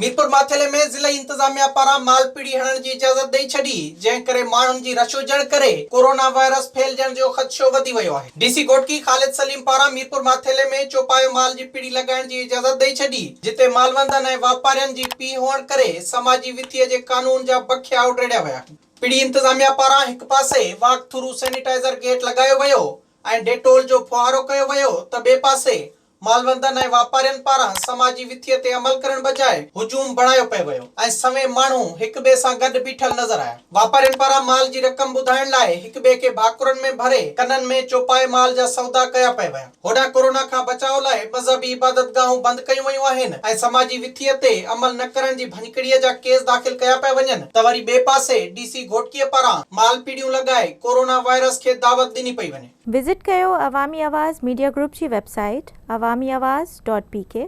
ميرپور ماٿيلي ۾ ضلعي انتظاميا پاران مال پيڙهي هڻڻ جي اجازت ڏئي ڇڏي، جنهن ڪري ماڻهن جي رش هجڻ ڪري ڪورونا وائرس ڦهلجڻ جو خدشو وڌي ويو آهي. ڊي سي گهوٽڪي خالد سليم پاران ميرپور ماٿيلي ۾ چوپايو مال جي پيڙهي لڳائڻ جي اجازت ڏئي ڇڏي، جتي مالوندن ۽ واپارين جي پيهه هئڻ ڪري سماجي وٿيء جي قانون جا بکيا اڊيڙيا ويا. پيڙهي انتظاميا پاران هڪ پاسي واڪ ٿرو سينيٽائيزر گيٽ لڳايو ويو ۽ ڊيٽول جو ڦوهارو ڪيو ويو ته ٻئي پاسي مالوندن ۽ واپارين پاران سماجي وٿيء تي عمل ڪرڻ بجاء هجوم بڻايو پئي ويو ۽ سوين ماڻهو هڪ ٻئي سان گڏ بيٺل نظر آيا. واپارين پاران مال جي رقم ٻڌائڻ لاء هڪ ٻئي کي ڀاڪرن ۾ ڀري ڪنن ۾ چوپائي مال جا سودا ڪيا پئي ويا. هوڏانهن ڪورونا کان بچاء لاء مذهبي عبادتگاهون بند ڪيون ويون آهن ۽ سماجي وٿيء تي عمل نه ڪرڻ جي ڀڃڪڙيء جا ڪيس داخل ڪيا پيا وڃن ته وري ٻئي پاسي ڊي سي گهوٽڪيء پاران مال پيڙهيون لڳائي ڪورونا وائرس کي دعوت ڏني پئي وڃي. وزٽ ڪيو عوامي آواز ميڊيا گروپ جي website Awami Awaz dot P K.